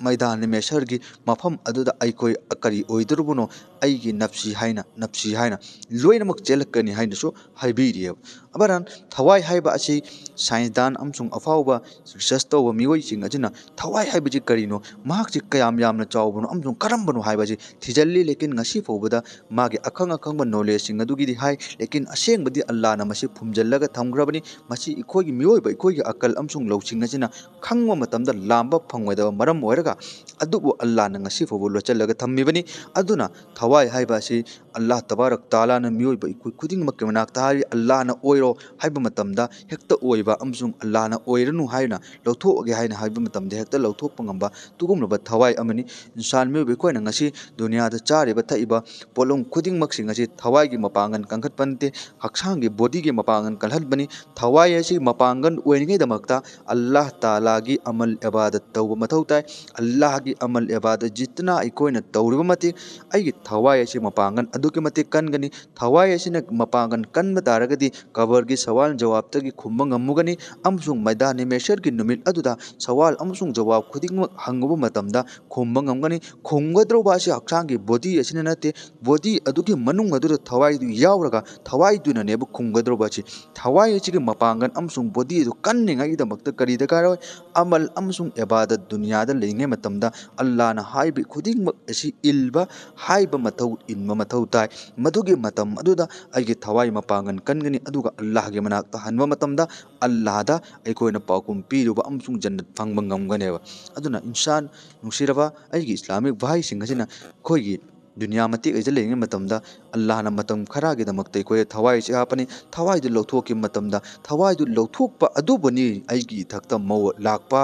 ꯃꯩꯗꯥꯟ ꯃꯦꯁꯔꯒꯤ ꯃꯐꯝ ꯑꯗꯨꯗ ꯑꯩꯈꯣꯏ ꯀꯔꯤ ꯑꯣꯏꯗꯧꯔꯤꯕꯅꯣ, ꯑꯩꯒꯤ ꯅꯞꯁꯤ ꯍꯥꯏꯅ, ꯅꯞꯁꯤ ꯍꯥꯏꯅ ꯂꯣꯏꯅꯃꯛ ꯆꯦꯜꯂꯛꯀꯅꯤ ꯍꯥꯏꯅꯁꯨ ꯍꯥꯏꯕꯤꯔꯤꯑꯕ꯫ ꯑꯃꯔꯥꯟ ꯊꯋꯥꯏ ꯍꯥꯏꯕ ꯑꯁꯤ ꯁꯥꯏꯟꯁꯗꯥꯟ ꯑꯃꯁꯨꯡ ꯑꯐꯥꯎꯕ ꯔꯤꯁꯔꯁ ꯇꯧꯕ ꯃꯤꯑꯣꯏꯁꯤꯡ ꯑꯁꯤꯅ ꯊꯋꯥꯏ ꯍꯥꯏꯕꯁꯤ ꯀꯔꯤꯅꯣ, ꯃꯍꯥꯛꯁꯤ ꯀꯌꯥꯝ ꯌꯥꯝꯅ ꯆꯥꯎꯕꯅꯣ ꯑꯃꯁꯨꯡ ꯀꯔꯝꯕꯅꯣ ꯍꯥꯏꯕꯁꯤ ꯊꯤꯖꯤꯜꯂꯤ꯫ ꯂꯦꯀꯤꯟ ꯉꯁꯤ ꯐꯥꯎꯕꯗ ꯃꯥꯒꯤ ꯑꯈꯪ ꯑꯈꯪꯕ ꯅꯣꯂꯦꯖꯁꯤꯡ ꯑꯗꯨꯒꯤꯗꯤ ꯍꯥꯏ, ꯂꯦꯀꯤꯟ ꯑꯁꯦꯡꯕꯗꯤ ꯑꯜꯂꯥꯍꯅ ꯃꯁꯤ ꯐꯨꯝꯖꯤꯜꯂꯒ ꯊꯝꯈ꯭ꯔꯕꯅꯤ꯫ ꯃꯁꯤ ꯑꯩꯈꯣꯏꯒꯤ ꯃꯤꯑꯣꯏꯕ, ꯑꯩꯈꯣꯏꯒꯤ ꯑꯀꯜ ꯑꯃꯁꯨꯡ ꯂꯧꯁꯤꯡ ꯑꯁꯤꯅ ꯈꯪꯕ ꯃꯇꯝꯗ ꯂꯥꯝꯕ ꯐꯪꯉꯣꯏꯗꯕ ꯃꯔꯝ ꯑꯣꯏꯔꯒ, ꯑꯗꯨꯕꯨ ꯑꯜꯂꯥꯍꯅ ꯉꯁꯤ ꯐꯥꯎꯕ ꯂꯣꯠꯁꯤꯜꯂꯒ ꯊꯝꯃꯤꯕꯅꯤ꯫ ꯑꯗꯨꯅ ꯊꯋꯥꯏ ꯍꯥꯏꯕ ꯑꯁꯤ ꯑꯜꯂꯥꯍ ꯇꯕꯥꯔꯛ ꯇꯥꯂꯥꯅ ꯃꯤꯑꯣꯏꯕ ꯑꯩꯈꯣꯏ ꯈꯨꯗꯤꯡꯃꯛꯀꯤ ꯃꯅꯥꯛꯇ ꯍꯥꯏꯔꯤ, ꯑꯜꯂꯥꯍꯅ ꯑꯣꯏꯔꯣ ꯍꯥꯏꯕ ꯃꯇꯝꯗ ꯍꯦꯛꯇ ꯑꯣꯏꯕ ꯑꯃꯁꯨꯡ ꯑꯜꯂꯥꯍꯅ ꯑꯣꯏꯔꯅꯨ ꯍꯥꯏꯅ, ꯂꯧꯊꯣꯛꯑꯒꯦ ꯍꯥꯏꯅ ꯍꯥꯏꯕ ꯃꯇꯝꯗ ꯍꯦꯛꯇ ꯂꯧꯊꯣꯛꯄ ꯉꯝꯕ ꯑꯗꯨꯒꯨꯝꯂꯕ ꯊꯋꯥꯏ ꯑꯃꯅꯤ꯫ ꯏꯟꯁꯥꯟ ꯃꯤꯑꯣꯏꯕ ꯑꯩꯈꯣꯏꯅ ꯉꯁꯤ ꯗꯨꯅꯤꯌꯥꯗ ꯆꯥꯔꯤꯕ ꯊꯛꯏꯕ ꯄꯣꯠꯂꯝ ꯈꯨꯗꯤꯡꯃꯛꯁꯤꯡ ꯑꯁꯤ ꯊꯋꯥꯏꯒꯤ ꯃꯄꯥꯡꯒꯜ ꯀꯟꯈꯠꯄ ꯅꯠꯇꯦ, ꯍꯛꯆꯥꯡꯒꯤ, ꯕꯣꯗꯤꯒꯤ ꯃꯄꯥꯡꯒꯜ ꯀꯜꯍꯟꯕꯅꯤ꯫ ꯊꯋꯥꯏ ꯑꯁꯤ ꯃꯄꯥꯡꯒꯜ ꯑꯣꯏꯔꯤꯉꯩꯗꯃꯛꯇ ꯑꯜꯂꯥꯍ ꯇꯥꯂꯥꯒꯤ ꯑꯃꯜ ꯏꯕꯥꯗꯠ ꯇꯧꯕ ꯃꯊꯧ ꯇꯥꯏ꯫ ꯑꯜꯂꯥꯍꯒꯤ ꯑꯃꯜ ꯏꯕꯥꯗꯠ ꯖꯤꯠꯇꯅ ꯑꯩꯈꯣꯏꯅ ꯇꯧꯔꯤꯕ ꯃꯇꯤꯛ ꯑꯩꯒꯤ ꯊꯋꯥꯏ ꯑꯁꯤ ꯃꯄꯥꯡꯒꯜ ꯑꯗꯨꯛꯀꯤ ꯃꯇꯤꯛ ꯀꯟꯒꯅꯤ꯫ ꯊꯋꯥꯏ ꯑꯁꯤꯅ ꯃꯄꯥꯡꯒꯜ ꯀꯟꯕ ꯇꯥꯔꯒꯗꯤ ꯀꯕꯔꯒꯤ ꯁꯋꯥꯜ ꯖꯋꯥꯕꯇꯒꯤ ꯈꯨꯝꯕ ꯉꯝꯃꯨꯒꯅꯤ, ꯑꯃꯁꯨꯡ ꯃꯩꯗꯥꯟ ꯃꯦꯁꯔꯒꯤ ꯅꯨꯃꯤꯠ ꯑꯗꯨꯗ ꯁꯋꯥꯜ ꯑꯃꯁꯨꯡ ꯖꯋꯥꯕ ꯈꯨꯗꯤꯡꯃꯛ ꯍꯪꯉꯨꯕ ꯃꯇꯝꯗ ꯈꯨꯝꯕ ꯉꯝꯒꯅꯤ꯫ ꯈꯨꯝꯒꯗꯧꯔꯤꯕ ꯑꯁꯤ ꯍꯛꯆꯥꯡꯒꯤ ꯕꯣꯗꯤ ꯑꯁꯤꯅ ꯅꯠꯇꯦ, ꯕꯣꯗꯤ ꯑꯗꯨꯒꯤ ꯃꯅꯨꯡ ꯑꯗꯨꯗ ꯊꯋꯥꯏꯗꯨ ꯌꯥꯎꯔꯒ ꯊꯋꯥꯏꯗꯨꯅꯅꯦꯕ ꯈꯨꯝꯒꯗꯧꯔꯤꯕ ꯑꯁꯤ꯫ ꯊꯋꯥꯏ ꯑꯁꯤꯒꯤ ꯃꯄꯥꯡꯒꯜ ꯑꯃꯁꯨꯡ ꯕꯣꯗꯤ ꯑꯗꯨ ꯀꯟꯅꯤꯡꯉꯥꯏꯒꯤꯗꯃꯛꯇ ꯀꯔꯤ ꯗꯔꯀꯥꯔ ꯑꯣꯏ? ꯑꯃꯜ ꯑꯃꯁꯨꯡ ꯏꯕꯥꯗꯠ ꯗꯨꯅꯤꯌꯥꯗ ꯂꯩꯔꯤꯉꯩ ꯃꯇꯝꯗ ꯑꯜꯂꯥꯍꯅ ꯍꯥꯏꯕ ꯈꯨꯗꯤꯡꯃꯛ ꯑꯁꯤ ꯏꯜꯕ, ꯍꯥꯏꯕ ꯃꯊꯧ, ꯏꯟꯕ ꯃꯊꯧ ꯇꯥꯏ꯫ ꯃꯗꯨꯒꯤ ꯃꯇꯝ ꯑꯗꯨꯗ ꯑꯩꯒꯤ ꯊꯋꯥꯏ ꯃꯄꯥꯡꯒꯜ ꯀꯟꯒꯅꯤ, ꯑꯗꯨꯒ ꯑꯜꯂꯥꯍꯒꯤ ꯃꯅꯥꯛꯇ ꯍꯟꯕ ꯃꯇꯝꯗ ꯑꯜꯂꯥꯍꯗ ꯑꯩꯈꯣꯏꯅ ꯄꯥꯎꯈꯨꯝ ꯄꯤꯔꯨꯕ ꯑꯃꯁꯨꯡ ꯖꯟꯅꯠ ꯐꯪꯕ ꯉꯝꯒꯅꯦꯕ꯫ ꯑꯗꯨꯅ ꯏꯟꯁꯥꯟ, ꯅꯨꯡꯁꯤꯔꯕ ꯑꯩꯒꯤ ꯏꯁꯂꯥꯃꯤꯛ ꯚꯥꯏꯁꯤꯡ ꯑꯁꯤꯅ ꯑꯩꯈꯣꯏꯒꯤ ꯗꯨꯅꯤꯌꯥ ꯃꯇꯦꯛ ꯑꯁꯤꯗ ꯂꯩꯔꯤꯉꯩ ꯃꯇꯝꯗ ꯑꯜꯂꯥꯍꯅ ꯃꯇꯝ ꯈꯔꯒꯤꯗꯃꯛꯇ ꯑꯩꯈꯣꯏꯗ ꯊꯋꯥꯏ ꯑꯁꯤ ꯍꯥꯞꯄꯅꯤ꯫ ꯊꯋꯥꯏꯗꯨ ꯂꯧꯊꯣꯛꯈꯤꯕ ꯃꯇꯝꯗ ꯊꯋꯥꯏꯗꯨ ꯂꯧꯊꯣꯛꯄ ꯑꯗꯨꯕꯨꯅꯤ ꯑꯩꯒꯤ ꯏꯊꯛꯇ ꯃꯧ ꯂꯥꯛꯄ,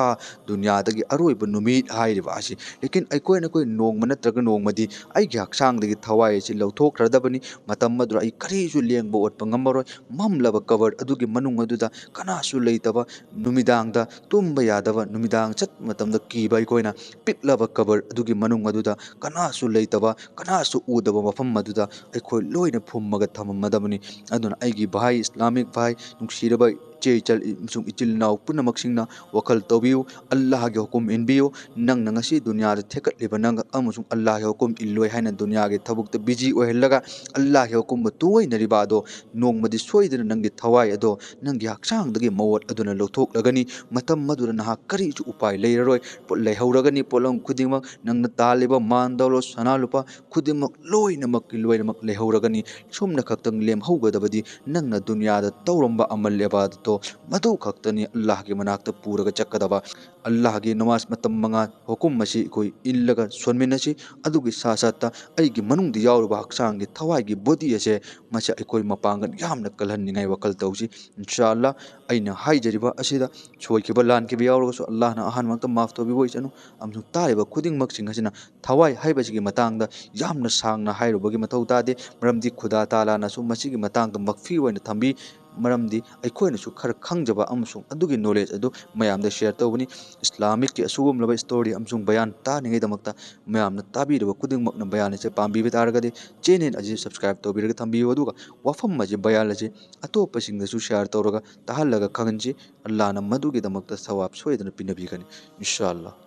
ꯗꯨꯅꯤꯌꯥꯗꯒꯤ ꯑꯔꯣꯏꯕ ꯅꯨꯃꯤꯠ ꯍꯥꯏꯔꯤꯕ ꯑꯁꯤ꯫ ꯂꯦꯀꯤꯟ ꯑꯩꯈꯣꯏꯅ, ꯑꯩꯈꯣꯏ ꯅꯣꯡꯃ ꯅꯠꯇ꯭ꯔꯒ ꯅꯣꯡꯃꯗꯤ ꯑꯩꯒꯤ ꯍꯛꯆꯥꯡꯗꯒꯤ ꯊꯋꯥꯏ ꯑꯁꯤ ꯂꯧꯊꯣꯛꯈ꯭ꯔꯗꯕꯅꯤ꯫ ꯃꯇꯝ ꯑꯗꯨꯗ ꯑꯩ ꯀꯔꯤꯁꯨ ꯂꯦꯡꯕ ꯑꯣꯠꯄ ꯉꯝꯃꯔꯣꯏ꯫ ꯃꯝꯂꯕ ꯀꯕꯔ ꯑꯗꯨꯒꯤ ꯃꯅꯨꯡ ꯑꯗꯨꯗ ꯀꯅꯥꯁꯨ ꯂꯩꯇꯕ, ꯅꯨꯃꯤꯗꯥꯡꯗ ꯇꯨꯝꯕ ꯌꯥꯗꯕ, ꯅꯨꯃꯤꯗꯥꯡ ꯆꯠꯄ ꯃꯇꯝꯗ ꯀꯤꯕ ꯑꯩꯈꯣꯏꯅ, ꯄꯤꯛꯂꯕ ꯀꯕꯔ ꯑꯗꯨꯒꯤ ꯃꯅꯨꯡ ꯑꯗꯨꯗ ꯀꯅꯥꯁꯨ ꯂꯩꯇꯕ, ꯀꯅꯥꯁꯨ ꯎꯗꯕ ꯃꯐꯝ ꯑꯗꯨꯗ ꯑꯩꯈꯣꯏ ꯂꯣꯏꯅ ꯐꯨꯝꯃꯒ ꯊꯝꯃꯝꯃꯗꯕꯅꯤ꯫ ꯑꯗꯨꯅ ꯑꯩꯒꯤ ꯚꯥꯏ, ꯏꯁꯂꯥꯃꯤꯛ ꯚꯥꯏ, ꯅꯨꯡꯁꯤꯔꯕ ꯏꯆꯦ ꯏꯆꯜ ꯑꯃꯁꯨꯡ ꯏꯆꯤꯜ ꯏꯅꯥꯎ ꯄꯨꯝꯅꯃꯛꯁꯤꯡꯅ ꯋꯥꯈꯜ ꯇꯧꯕꯤꯌꯨ, ꯑꯜꯂꯥꯍꯒꯤ ꯍꯨꯀꯨꯝ ꯏꯟꯕꯤꯌꯨ꯫ ꯅꯪꯅ ꯉꯁꯤ ꯗꯨꯅꯤꯌꯥꯗ ꯊꯦꯛꯀꯠꯂꯤꯕ ꯅꯪ ꯑꯃꯁꯨꯡ ꯑꯜꯂꯥꯍꯒꯤ ꯍꯨꯀꯨꯝ ꯏꯜꯂꯣꯏ ꯍꯥꯏꯅ ꯗꯨꯅꯤꯌꯥꯒꯤ ꯊꯕꯛꯇ ꯕꯤꯖꯤ ꯑꯣꯏꯍꯜꯂꯒ ꯑꯜꯂꯥꯍꯒꯤ ꯍꯨꯀꯨꯝꯕꯨ ꯇꯣꯏꯅꯔꯤꯕ ꯑꯗꯣ ꯅꯣꯡꯃꯗꯤ ꯁꯣꯏꯗꯅ ꯅꯪꯒꯤ ꯊꯋꯥꯏ ꯑꯗꯣ ꯅꯪꯒꯤ ꯍꯛꯆꯥꯡꯗꯒꯤ ꯃꯧ ꯑꯗꯨꯅ ꯂꯧꯊꯣꯛꯂꯒꯅꯤ꯫ ꯃꯇꯝ ꯑꯗꯨꯗ ꯅꯍꯥꯛ ꯀꯔꯤꯁꯨ ꯎꯄꯥꯏ ꯂꯩꯔꯔꯣꯏ꯫ ꯄꯣꯠ ꯂꯩꯍꯧꯔꯒꯅꯤ, ꯄꯣꯠꯂꯝ ꯈꯨꯗꯤꯡꯃꯛ, ꯅꯪꯅ ꯇꯥꯜꯂꯤꯕ ꯃꯥꯟ ꯗꯧꯂꯣꯠ, ꯁꯅꯥ ꯂꯨꯄꯥ ꯈꯨꯗꯤꯡꯃꯛ ꯂꯣꯏꯅꯃꯛꯀꯤ ꯂꯣꯏꯅꯃꯛ ꯂꯩꯍꯧꯔꯒꯅꯤ꯫ ꯁꯨꯝꯅ ꯈꯛꯇꯪ ꯂꯦꯝꯍꯧꯒꯗꯕꯗꯤ ꯅꯪꯅ ꯗꯨꯅꯤꯌꯥꯗ ꯇꯧꯔꯝꯕ ꯑꯃꯜ ꯏꯕꯥꯗꯠꯇꯣ ꯃꯗꯨ ꯈꯛꯇꯅꯤ ꯑꯜꯂꯥꯍꯒꯤ ꯃꯅꯥꯛꯇ ꯄꯨꯔꯒ ꯆꯠꯀꯗꯕ꯫ ꯑꯜꯂꯥꯍꯒꯤ ꯅꯃꯥꯖ ꯃꯇꯝ ꯃꯉꯥ ꯍꯨꯀꯨꯝ ꯑꯁꯤ ꯑꯩꯈꯣꯏ ꯏꯜꯂꯒ ꯁꯣꯟꯃꯤꯟꯅꯁꯤ꯫ ꯑꯗꯨꯒꯤ ꯁꯥ ꯁꯥꯠꯇ ꯑꯩꯒꯤ ꯃꯅꯨꯡꯗ ꯌꯥꯎꯔꯤꯕ ꯍꯛꯆꯥꯡꯒꯤ ꯊꯋꯥꯏꯒꯤ ꯕꯣꯗꯤ ꯑꯁꯦ, ꯃꯁꯤ ꯑꯩꯈꯣꯏ ꯃꯄꯥꯡꯒꯜ ꯌꯥꯝꯅ ꯀꯜꯍꯟꯅꯤꯡꯉꯥꯏ ꯋꯥꯈꯜ ꯇꯧꯁꯤ꯫ ꯏꯟꯁꯥ ꯑꯜꯂꯥ, ꯑꯩꯅ ꯍꯥꯏꯖꯔꯤꯕ ꯑꯁꯤꯗ ꯁꯣꯏꯈꯤꯕ ꯂꯥꯟꯈꯤꯕ ꯌꯥꯎꯔꯒꯁꯨ ꯑꯜꯂꯥꯍꯅ ꯑꯍꯥꯟꯕ ꯃꯛꯇ ꯃꯥꯐ ꯇꯧꯕꯤꯕ ꯑꯣꯏꯁꯅꯨ꯫ ꯑꯃꯁꯨꯡ ꯇꯥꯔꯤꯕ ꯈꯨꯗꯤꯡꯃꯛꯁꯤꯡ ꯑꯁꯤꯅ ꯊꯋꯥꯏ ꯍꯥꯏꯕꯁꯤꯒꯤ ꯃꯇꯥꯡꯗ ꯌꯥꯝꯅ ꯁꯥꯡꯅ ꯍꯥꯏꯔꯨꯕꯒꯤ ꯃꯊꯧ ꯇꯥꯗꯦ, ꯃꯔꯝꯗꯤ ꯈꯨꯗꯥ ꯇꯥꯂꯥꯅꯁꯨ ꯃꯁꯤꯒꯤ ꯃꯇꯥꯡꯗ ꯃꯛꯐꯤ ꯑꯣꯏꯅ ꯊꯝꯕꯤ꯫ ꯃꯔꯝꯗꯤ ꯑꯩꯈꯣꯏꯅꯁꯨ ꯈꯔ ꯈꯪꯖꯕ ꯑꯃꯁꯨꯡ ꯑꯗꯨꯒꯤ ꯅꯣꯂꯦꯖ ꯑꯗꯨ ꯃꯌꯥꯝꯗ ꯁꯤꯌꯔ ꯇꯧꯕꯅꯤ꯫ ꯏꯁꯂꯥꯃꯤꯛꯀꯤ ꯑꯁꯤꯒꯨꯝꯂꯕ ꯏꯁꯇꯣꯔꯤ ꯑꯃꯁꯨꯡ ꯕꯌꯥꯟ ꯇꯥꯅꯤꯡꯉꯩꯗꯃꯛꯇ ꯃꯌꯥꯝꯅ ꯇꯥꯕꯤꯔꯕ ꯈꯨꯗꯤꯡꯃꯛꯅ ꯕꯌꯥꯟ ꯑꯁꯤ ꯄꯥꯝꯕꯤꯕ ꯇꯥꯔꯒꯗꯤ ꯆꯦꯅꯦꯜ ꯑꯁꯤ ꯁꯕꯁꯀ꯭ꯔꯥꯏꯕ ꯇꯧꯕꯤꯔꯒ ꯊꯝꯕꯤꯌꯨ, ꯑꯗꯨꯒ ꯋꯥꯐꯝ ꯑꯁꯤ, ꯕꯌꯥꯟ ꯑꯁꯤ ꯑꯇꯣꯞꯄꯁꯤꯡꯗꯁꯨ ꯁꯤꯌꯔ ꯇꯧꯔꯒ ꯇꯥꯍꯜꯂꯒ ꯈꯪꯍꯟꯁꯤ꯫ ꯑꯜꯂꯥꯍꯅ ꯃꯗꯨꯒꯤꯗꯃꯛꯇ ꯁꯋꯥꯕ ꯁꯣꯏꯗꯅ ꯄꯤꯅꯕꯤꯒꯅꯤ, ꯏꯟꯁꯥ ꯑꯜꯂꯥꯍ꯫